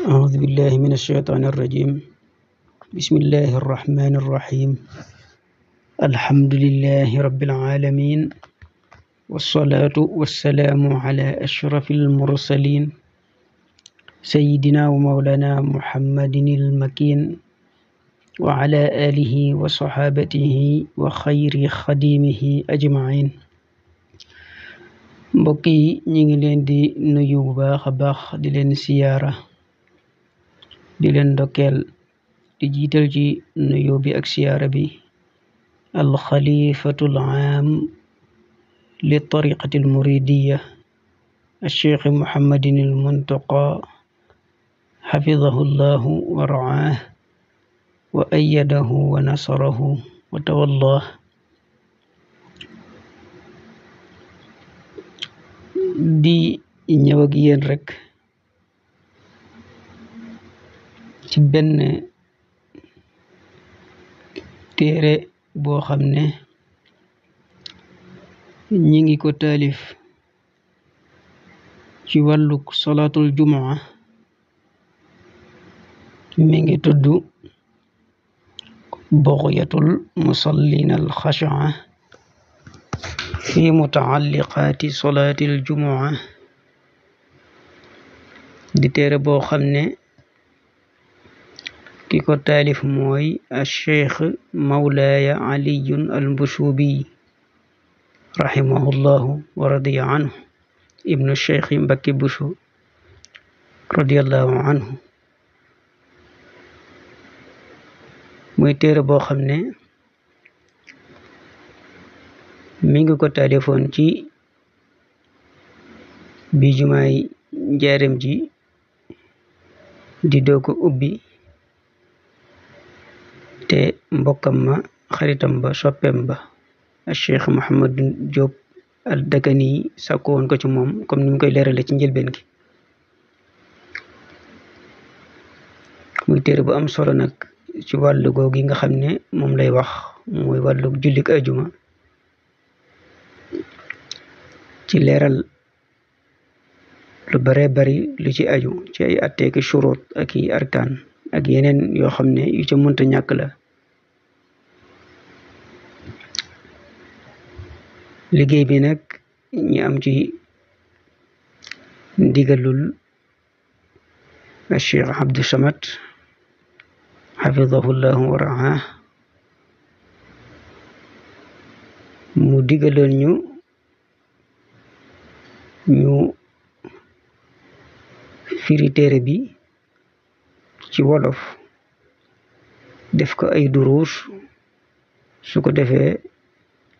أعوذ بالله من الشيطان الرجيم. بسم الله الرحمن الرحيم. الحمد لله رب العالمين، والصلاة والسلام على أشرف المرسلين سيدنا ومولانا محمد المكين وعلى آله وصحابته وخير خديمه أجمعين. mbokk yi ñi ngi leen di nuyu bu baax a baax di leen siyaara di leen ndokkeel di jiital ci nuyu bi ak siyaara bi alxalifatul aam li tariqati al muridiya alcheikh muhammadin al muntaqa xafidahu llahu wa raah wa ayadahu wa nasarahu wa tawallah. di ñëw ak yéen rek ci benn téere boo xam ne ñi ngi ko taalif ci wàlluk solaatul jumaa. mi ngi tudd bughyatul musallin al xashaa fi mutaalliqaati solaatil jumaa. di téere boo xam ne ki ko taalif mooy alcheikh mawlaaya aliyun almbushubi rahimahullahu wa radiya anhu ibnu cheikh mbakki bushu radiallahu anhu. muy téere boo xam ne mi ngi ko taalifoon ci bi jumaay njaareem ji di doo ko ubbi, te mbokkam ma xaritam ba soppeem ba Cheikh Mouhamadou Diop al Dakani sàkku woon ko ci moom comme ni mu koy leerale ci njëlbeen gi. muy téere bu am solo nag ci wàllu googu yi nga xam ne moom lay wax muy wàllu jullik ajuma, ci leeral lu bare bari lu ci aju ci ay atteeki shurut ak i arkaan ak yeneen yoo xam ne yu ca mënta ñàkk la. liggéey bi nag ñi am ci ndigalul Cheikh Abdou Samad xafidahullahu wa raah mu digaloon ñu firi téere bi ci wolof, def ko ay duruus, su ko defee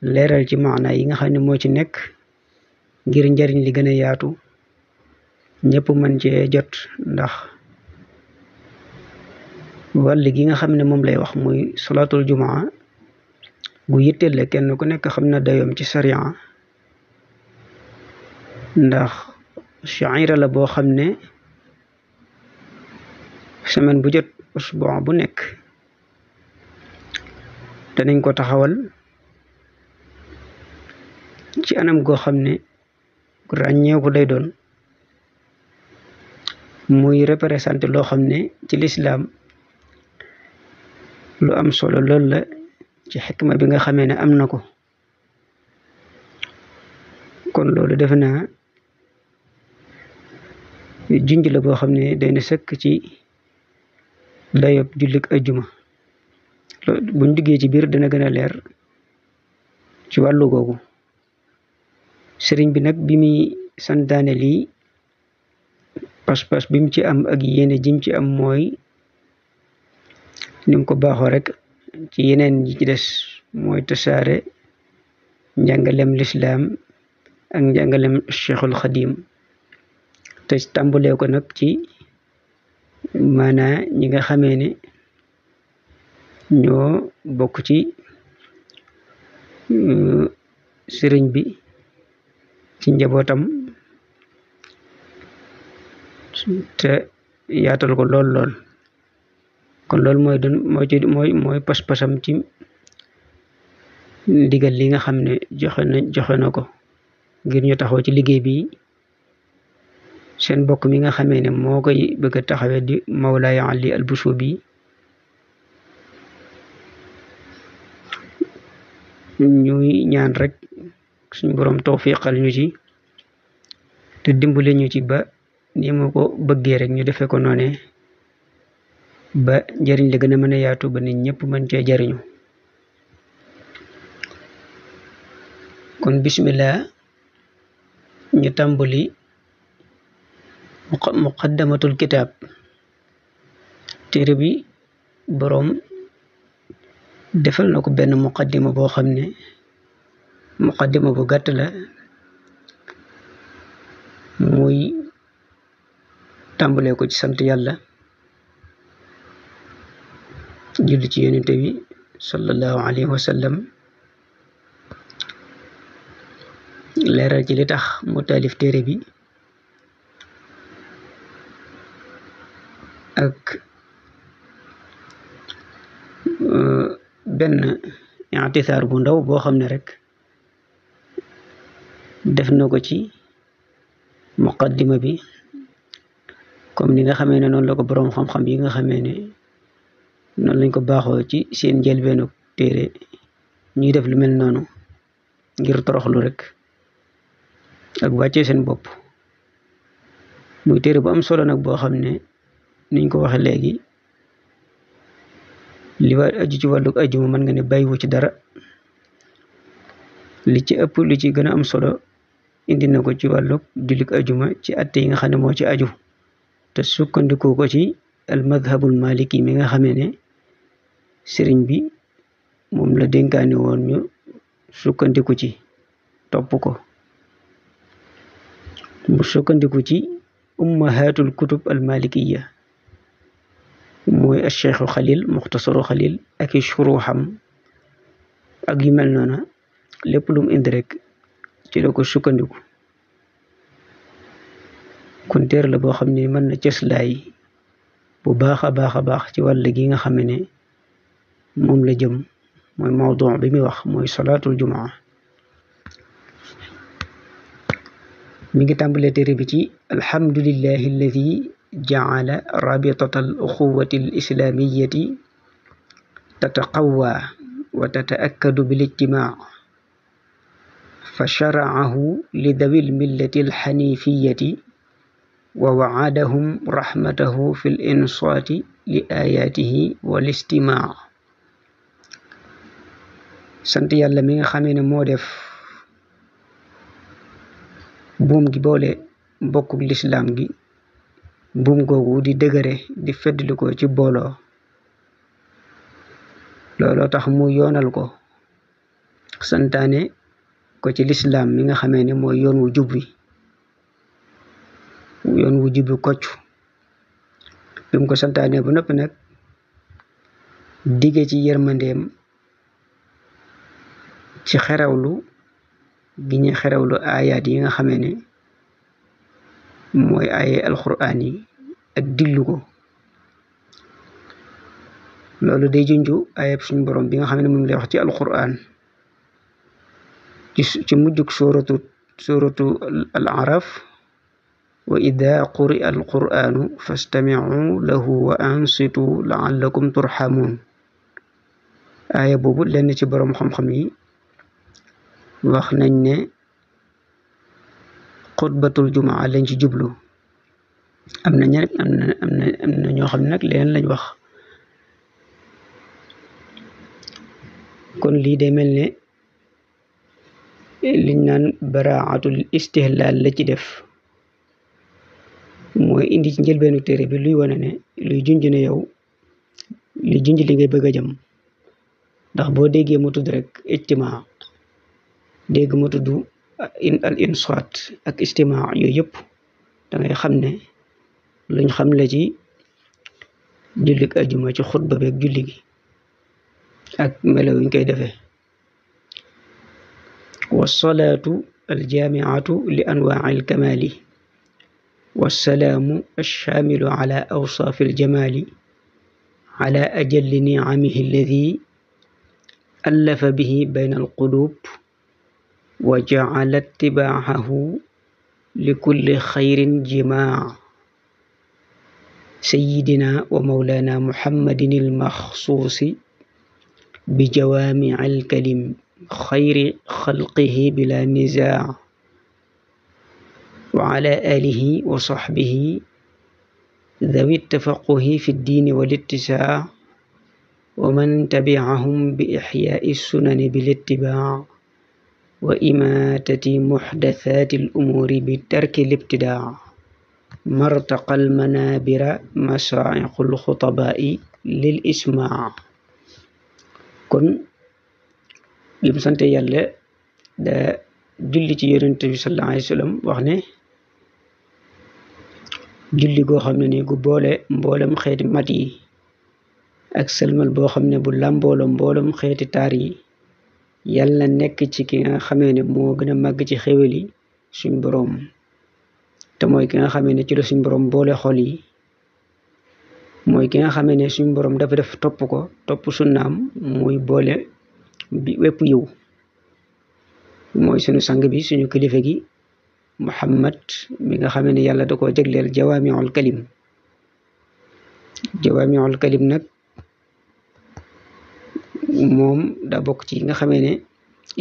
leeral ci maana yi nga xam ne moo ci nekk ngir njariñ li gën a yaatu ñëpp mën cee jot. ndax wàll gi nga xam ne moom lay wax muy solaatul jumaa gu yitteel la, kenn ku nekk xam na dayoom ci sariya, ndax shaira la boo xam ne semaine bu jot usbuu bu nekk danañ ko taxawal ci anam goo xam ne ràññeeku day doon, muy représenté loo xam ne ci lislaam lu am solo loolu la, ci xikma bi nga xamee ne am na ko. kon loolu defe naa junj la boo xam ne day na sëkk ci dayob jullik ajjuma. buñ duggee ci biir dana gën a leer ci wàllu googu. sëriñ bi nag bi muy santaane lii, pas-pas bi mu ci am ak yéene jim ci am mooy ni mu ko baaxoo rek ci yeneen yi ci des, mooy tasaare njàngalem lislaam ak njàngalem cheikhul xadim, te tàmbalee ko nag ci maanaa ñi nga xamee ne ñoo bokk ci sëriñ bi ci njabootam, te yaatal ko lool. kon loolu mooy pas-pasam ci ndigal li nga xam ne joxe na ko ngir ñu taxaw ci liggéey bi seen bokk mi nga xamee ne moo koy bëgg a taxawee di Mawlaay Ali al-Busubi ñuy ñaan rek suñu borom tawfiqal ñu ci te dimbale ñu ci ba ni mu ko bëggee rek ñu defee ko noone ba njariñ li gën a mën a yaatu ba nit ñëpp mën cee jariñu. kon bismillah ñu tàmbali muqaddamatul kitab. téere bi boroom defal na ko benn muqaddima boo xam ne muqaddima bu gàtt la, muy tàmbalee ko ci sant yàlla, julli ci yonent bi sallallahu alayhi wa sallam, leeral ci li tax mu taalif téere bi ak benn i'tisaar bu ndaw boo xam ne rek def na ko ci muqaddima bi, comme ni nga xamee ne noonu la ko boroom xam-xam yi nga xamee ne noonu lañ ko baaxoo ci seen njëlbeenu téere ñuy def lu mel noonu ngir toroxlu rek ak wàccee seen bopp. muy téere bu am solo nag boo xam ne niñ ko waxe léegi li wa aju ci wàllug ajuma mën nga ne bàyyiwu ci dara. li ci ëpp li ci gën a am solo indi na ko ci wàllug jullik ajuma ci atte yi nga xam ne moo ci aju, te sukkandiku ko ci al madhabul maliki mi nga xamee ne sëriñ bi moom la dénkaane woon ñu sukkandiku ci topp ko. mu sukkandiku ci ummahatul kutub al malikiya, mooy al cheikhu xalil, muxtasaru xalil ak i shuruxam ak yu mel noona. lépp lu mu indi rek ci la ko sukkandiku. kon téere la boo xam ne mën na cëslaay bu baax a baax ci wàll gi nga xam ne moom la jëm, mooy mawdu bi muy wax mooy salaatul jumaa. mi ngi tàmbalee téere bi ci alhamdulillahi alladi jacala rabitata al uxuwati al islamiyati tataqawwa wa tataakkadu bil ijtimaa fa sharacahu li dawi lmillati alxanifiyati wa wacadahum raxmatahu fi linsaati li ayaatihi wal istimaa. sant yàlla mi nga xamee ne moo def buum gi boole bokkuk lislaam gi, buum googu di dëgëre di feddli ko ci booloo. looloo tax mu yoonal ko, santaane ko ci lislaam mi nga xamee ne mooy yoon wu jub wi, yoon wu jub wi kocc. bi mu ko santaane ba noppi nag dige ci yërmandeem ci xerawlu gi ñu xerawlu ayaat yi nga xamee ne mooy aaye alquraan yi ak diglu ko. loolu day junju ayab suñu borom bi nga xam ne moom lay wax ci alquraan ci mujjug suratu al araf, wa ida quri'a alquranu fastami'u lahu wa ansitu la'allakum turhamun. aaya boobu lenn ci borom xam-xam yi wax nañ ne xutbatul jumaa lañ ci jublu. am na ñoo xam ne nag leneen lañ wax. kon lii day mel ne liñ naan baraatul istihlaal la ci def, mooy indi ci njëlbeenu téere bi luy wane ne luy junj ne yow luy junj li ngay bëgg a jëm. ndax boo déggee mu tudd rek ijtimaa, dégg mu tudd al insaat ak istimaa, yooyu yëpp da ngay xam ne luñ xam la ci jullik ajuma ci xutba beeg julli gi ak melo yuñ koy defee. wasalaatu aljaamiatu li anwaaci alkamaali wassalaamu alchaamilu ala awsaafi aljamaali ala ajalli nicamihi alladi allafa bihi bayna alquluub wa jacala ittibaacahu لكل خير جماع سيدنا ومولانا محمد المخصوص بجوامع الكلم خير خلقه بلا نزاع وعلى آله وصحبه ذوي التفقه في الدين والاتساع ومن تبعهم بإحياء السنن بالاتباع وإماتة محدثات الأمور بترك الابتداع مرتقى المنابر مصاعق الخطباء للإسماع. kon lim sante yàlla da julli ci yonent bi sallallahu alayhi wa sallam wax ne julli goo xam ne ni gu boole mboolem xeeti mat yi ak sëlmal boo xam ne bu làmboolo mboolem xeeti taar yi yàlla nekk ci ki nga xamee ne moo gën a màgg ci xéwal yi suñ boroom te mooy ki nga xamee ne ci la suñ boroom boole xol yi mooy ki nga xamee ne suñ boroom dafa def topp ko topp sunnaam muy boole bi wépp yiw mooy suñu sang bi suñu kilifa gi Muhammad mi nga xamee ne yàlla da koo jagleel jawaamiul kalim nag moom daa bokk ci nga xamee ne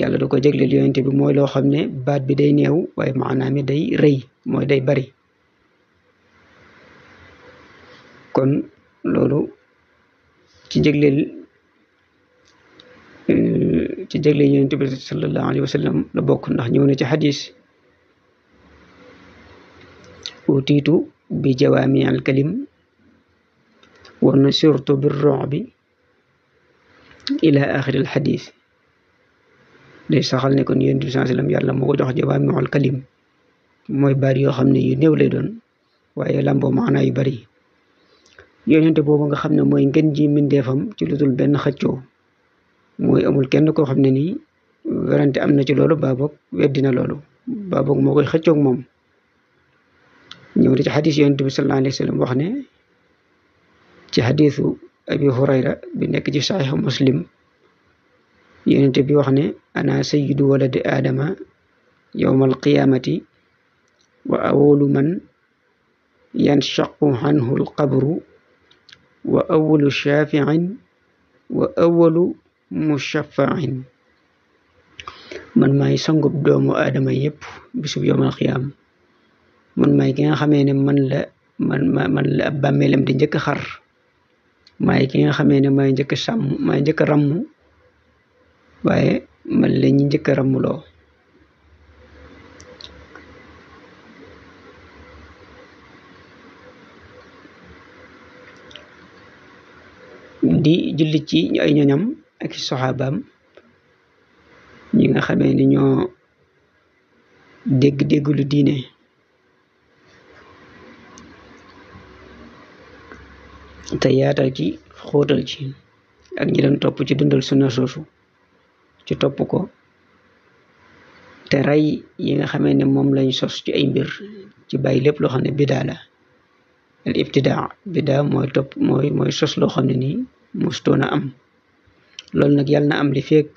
yàlla da ko jagleel yonente bi mooy loo xam ne baat bi day néew waaye maanaam mi day rëy mooy day bari kon loolu ci jagleel yonente bi sallallahu alayhi wa sallam la bokk ndax ñëw na ci xadis utiitu bi jawaami al kalim wa nusirtu bir ru'bi ila axiri al xadis day saxal ne kon yonente bi sallallahu alayhi wa sallam yàlla moo ko jox jawaami al kalim mooy baat yoo xam ne yu néew lay doon waaye lamboo maanaa yu bari yonente boobu nga xam ne mooy ngën ji mbindeefam ci lu dul benn xëccoo mooy amul kenn koo xam ne nii werante am na ci loolu baaboog weddina loolu baaboog moo koy xëccoog moom ñëw na ci xadis yonente bi sallallahu alayhi wa sallam wax ne ci xadisu abi hurayra bi nekk ci saxiixu muslim yonente bi wax ne ana sayyidu waladi aadama yowma alqiyamati wa awalu man yanshaqu anhu alqabru wa awalu shafiin wa awalu mushaffain man maay sangub doomu aadama yépp bisub yowmal qiyaam man maay ki nga xamee ne man la ab bàmmeelam di njëkk xar maay ki nga xamee ne maay njëkk sàmm maay njëkk ràmm waaye man la ñi njëkk ràmmuloo di julli ci ay ñoñam ak soxaabaam ñi nga xamee ni ñoo dégg lu diine te yaatal ci xóotal ci ak ñi doon topp ci dundal sunna soosu ci topp ko te rey yi nga xamee ne moom lañ sos ci ay mbir ci bàyyi lépp loo xam ne bidaa la al ibtidaa bidaa mooy topp mooy sos loo xam ne nii mustoona am loolu nag yàlla na am li fekk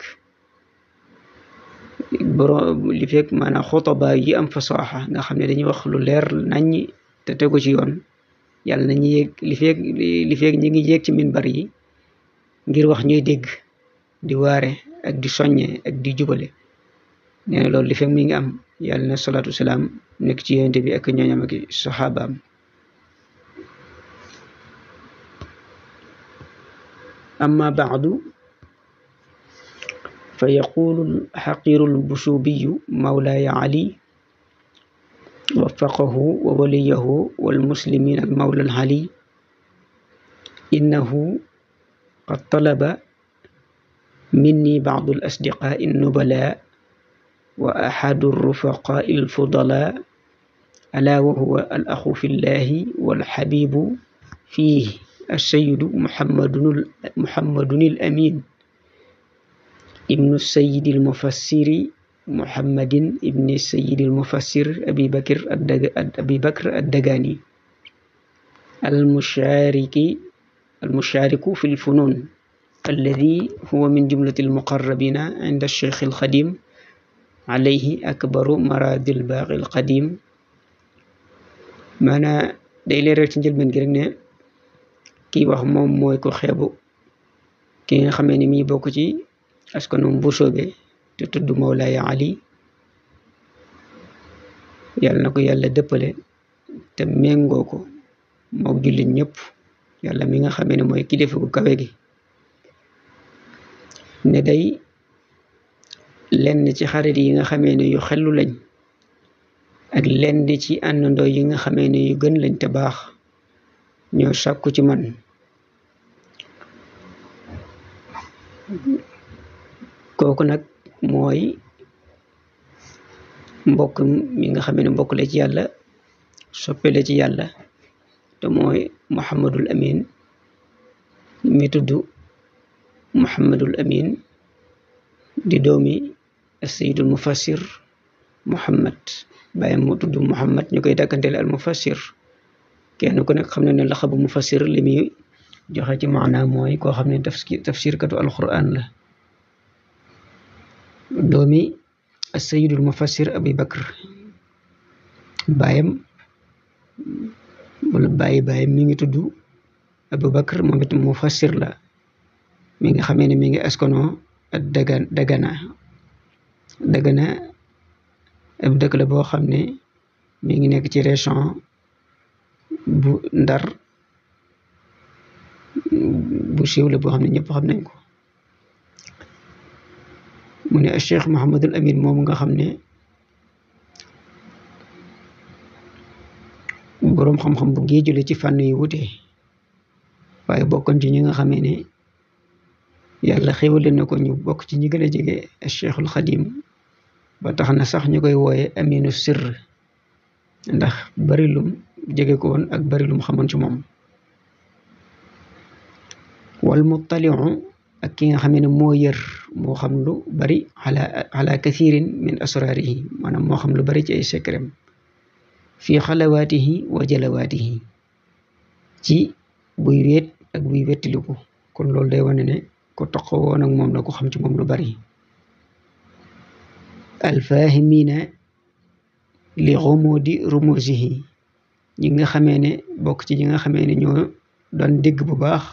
maanaam xutaba yi am fasaaxa nga xam ne dañuy wax lu leer naññi te tegu ci yoon yàlla na ñu yéeg li fekk ñi ngi yéeg ci minbar yi ngir wax ñuy dégg di waare ak di soññe ak di jubale nee na loolu li fekk mi ngi am yàlla na salaatu salaam nekk ci yonente bi ak ñooñam ak saxaabaam amma baadu fa yaqulu alxaqiru albushubiyu mawlaaya ali wafaqahu wa waliyahu walmuslimin almawla alali innahu qad talaba minni ba'du alasdiqaai annubala wa ahadu alrufaqaai alfudala ala wa huwa alaxu fi llahi walxabibu fiih السيد محمد الأمين ابن السيد المفسر محمد ابن السيد المفسر أبي بكر الدغاني المشارك في الفنون الذي هو من جملة المقربين عند الشيخ الخديم عليه أكبر مراد الباقي القديم maanaa day leeral ci njëlbeen gi rek ne kii wax moom mooy ko xeebu ki nga xamee ni mi bokk ci askanu Mbusoobe te tudd Mawlaaya Ali yàlla na ko yàlla dëppale te méngoo ko mook jullit ñëpp yàlla mi nga xamee ne mooy kilifa gu kawe gi ne day lenn ci xarit yi nga xamee ne yu xellu lañ ak lenn ci àndandoo yi nga xamee ne yu gën lañ te baax ñoo sàkku ci man kooku nag mooy mbokk mi nga xamee ne mbokk la ci yàlla soppe la ci yàlla te mooy Muhammadul Amin mi tudd Muhammadul Amin di doomi Sayyidul Mufassir Muhammad bàyyam mu tudd Muhammad ñu koy dàkkanteel al Mufassir kenn ku nekk xam ne ne laxabu Mufassir li muy joxe ci maanaam mooy koo xam ne tafsirkatu alquran la doomi Sayyidul Mufassir Abi Bakr bàyyam wala bàyyam mi ngi tudd Abu Bakr moom it Mufassir la mi nga xamee ne mi ngi askano ak Dagana ab dëkk la boo xam ne mi ngi nekk ci région bu Ndar bu siiw la boo xam ne ñëpp xam nañ ko mu ne Cheikh Muhammadul Amin moom nga xam ne boroom xam-xam bu géeju la ci fànn yu wute waaye bokkoon ci ñi nga xamee ne yàlla xéwale na ko ñu bokk ci ñi gën a jege Cheikhul Xadim ba tax na sax ñu koy wooye aminu sirr ndax bari lum jege ko woon ak bari lum xamoon ci moom wal muttaliu ak ki nga xamee ne moo yër moo xam lu bari ala kathirin min asrarihi maanaam moo xam lu bari ci ay secrem fi xalawaatihi wa jalawaatihi ci buy weet ak buy wettiliku kon loolu day wane ne ko toqo woon ak moom la ko xam ci moom lu bari alfahimina li xumudi rumusihi ñi nga xamee ne bokk ci ñi nga xamee ne ñoo doon dégg bu baax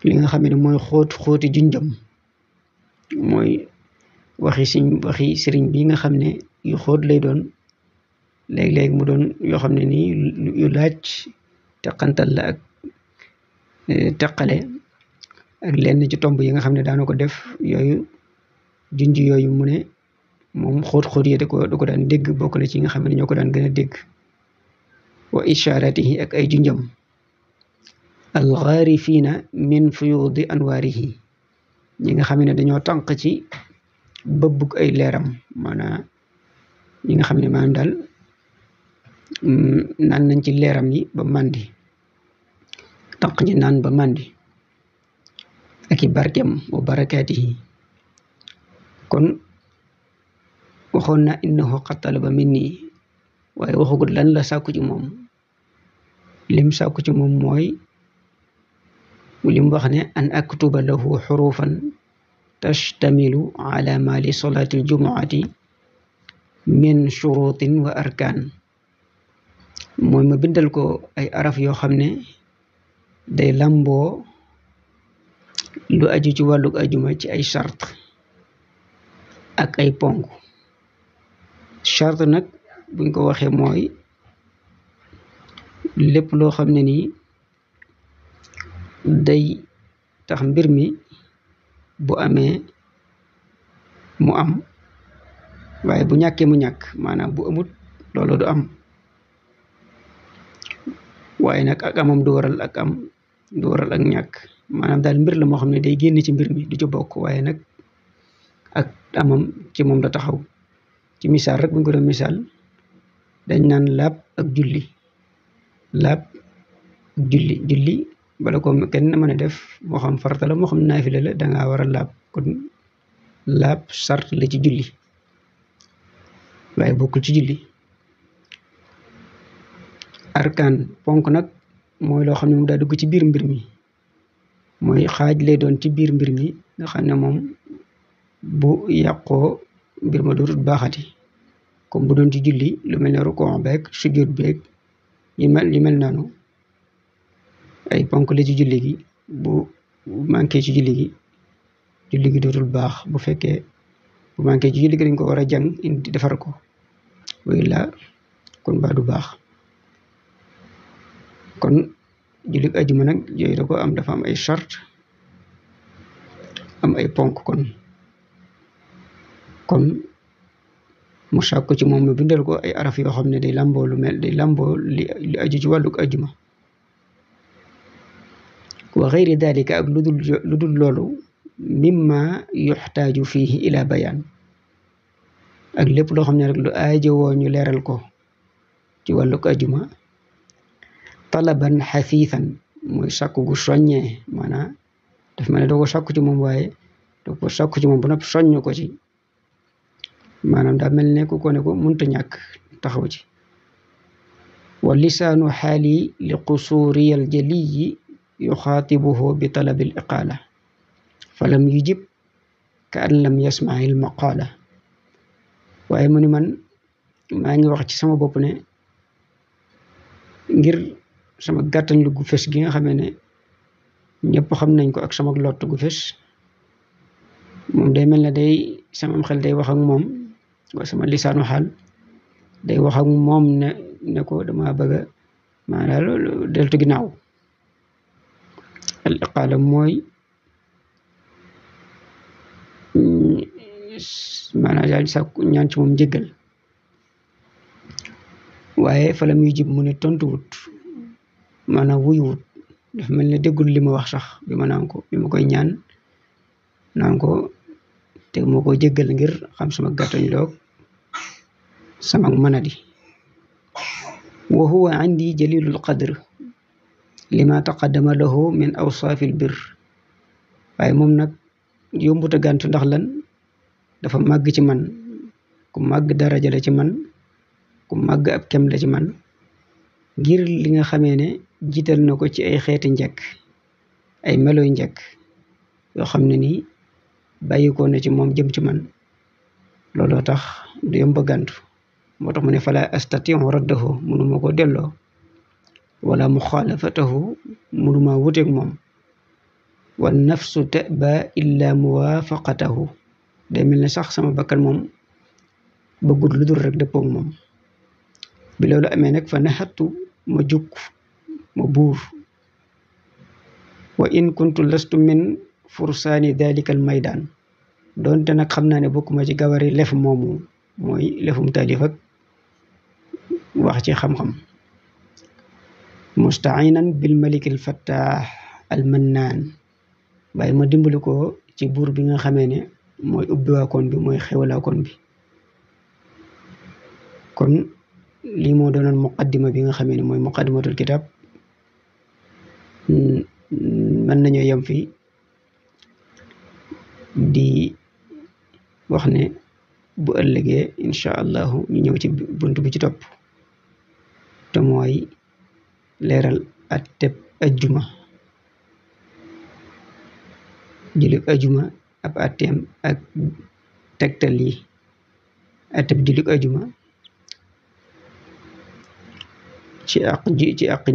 li nga xamee ne mooy xóoti junjam mooy waxi sëriñ bi nga xam ne yu xóot lay doon léeg-léeg mu doon yoo xam ne nii yu laaj teqantal la ak teqale ak lenn ci tomb yi nga xam ne daana ko def yooyu junj yooyu mu ne moom xóot yi da ko daan dégg bokk na ci nga xam ne ñoo ko daan gën a dégg wa isharatihi ak ay junjam alxaarifina min fuyudi anwaarihi ñi nga xam ne dañoo tànq ci bëbbug ay leeram maanaam ñi nga xam ne maanaam daal naan nañ ci leeram yi ba màndi tànq ci naan ba màndi ak i barkeem wa barakaatihi kon waxoon na innahu qad talaba minni waaye waxagut lan la sàkku ci moom lim sàkku ci moom mooy lim wax ne an aktuba lahu xurufan tashtamilu ala ma li solati aljumuati min shurutin wa arkaan mooy ma bindal ko ay araf yoo xam ne day lamboo lu aju ci wàllug ajuma ci ay charte ak ay ponk charte nag buñ ko waxee mooy lépp loo xam ne nii day tax mbir mi bu amee mu am waaye bu ñàkkee mu ñàkk maanaam bu amut loolu du am waaye nag ak amam du waral ak am du waral ak ñàkk maanaam daal mbir la moo xam ne day génn ci mbir mi du ci bokk waaye nag ak amam ci moom la taxaw ci misaal rek bu ñu ko doon misaal dañ naan laab ak julli laab ak julli bala ko kenn mën a def moo xam farata la moo xam naafila la dangaa war a laab kon laab sart la ci julli waaye bokkul ci julli arkaan ponk nag mooy loo xam ne moom daa dugg ci biir mbir mi mooy xaaj lay doon ci biir mbir mi nga xam ne moom bu yàqoo mbir ma dootut baaxati comme bu doon ci julli lu mel ne rukon beeg sujjóot beeg yi mel noonu ay ponk la ci julli gi bu manqué ci julli gi dootul baax bu fekkee bu manqué ci julli gi dañ ko war a jàng indi defar ko wala kon ba du baax. kon julli ajuma nag yooyu da ko am dafa am ay charte am ay ponk kon mu sàkku ci moom mu bindal ko ay araf yoo xam ne day lamboo li aju ci wàlluk ajuma wa xayri dalika ak lu dul loolu mimma yuxtaaju fihi ila bayaan ak lépp loo xam ne rek lu aajowoo ñu leeral ko ci wàlluk ajuma talaban xafiifan mooy sàkku gu soññee maanaam daf ma ne doo ko sàkku ci moom waaye doo ko sàkku ci moom bu noppi soññ ko ci maanaam daa mel ne ku ko ne ko munta ñàkk taxaw ci wa lisaanu xaali li qusuuriyal jaliyi yuxaatibuhu bi talabil iqaala falam yujib ka an lam yasmail maqaala waaye mu ni man maa ngi wax ci sama bopp ne ngir sama gàttañ lu gu fes gi nga xamee ne ñëpp xam nañ ko ak sama lott gu fes moom day mel ne day sama xel day wax ak moom wa sama lisaanu xaal day wax ak moom ne ko dama bëgg a maanaam loolu deltu ginnaaw al iqaala mooy maanaam daal sàkku ñaan ci moom njëggal waaye fa la muy jib mu ne tontuwut maanaam wuyuwut dafa mel ne déggul li ma wax sax bi ma naan ko bi ma koy ñaan naan ko te moo ko jéggal ngir xam sama gàttañ loog sama manadi wa huwa indi jalilul qadr lima taqaddama lahu min awsaafil bir waaye moom nag yombut a gàntu ndax lan dafa màgg ci man ku màgg daraja la ci man ku màgg ab kem la ci man ngir li nga xamee ne jiital na ko ci ay xeeti njëkk ay meloy njëkk yoo xam ne nii bàyyi ko na ci moom jëm ci man looloo tax du yomb a gàntu moo tax mu ne fala astatiu raddahu mënuma ko delloo wala muxaalafatahu mënuma wuteeg moom wa nafsu taba illa muwaafaqatahu day mel ne sax sama bakkan moom bëggut lu dul rek dëppoog moom bi loolu amee nag fa naxattu ma jukk ma buur wa in kuntu lastu min fursaani dalika al maydaan doonte nag xam naa ne bokkuma ci gawari lef moomu mooy lefum taalif ak wax ci xam-xam mustainan bil malik al fattah al mannaan waaye ma dimbali ko ci buur bi nga xamee ne mooy ubbiwaakoon bi mooy xewalaakoon bi kon lii moo doonoon muqaddima bi nga xamee ne mooy muqaddimatul kitab mën nañoo yem fii di wax ne bu ëllëgee incha allahu ñu ñëw ci bunt bi ci topp te mooy leeral atteb ajjuma jullit ajjuma ab atteem ak tegtal yi atteb jullit ajjuma ci àq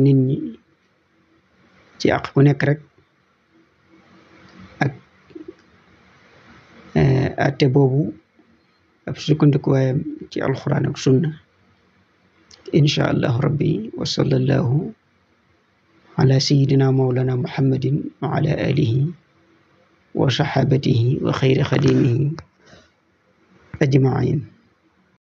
nit ñi ci àq ku nekk rek ak atte boobu ab sukkandikuwaayam ci alxuraan ak sunna insha allahu rabbi wa sallallahu ala sayidina mawlana muhammadin wa ala alihi wa sahabatihi wa xayri xadimihi ajmain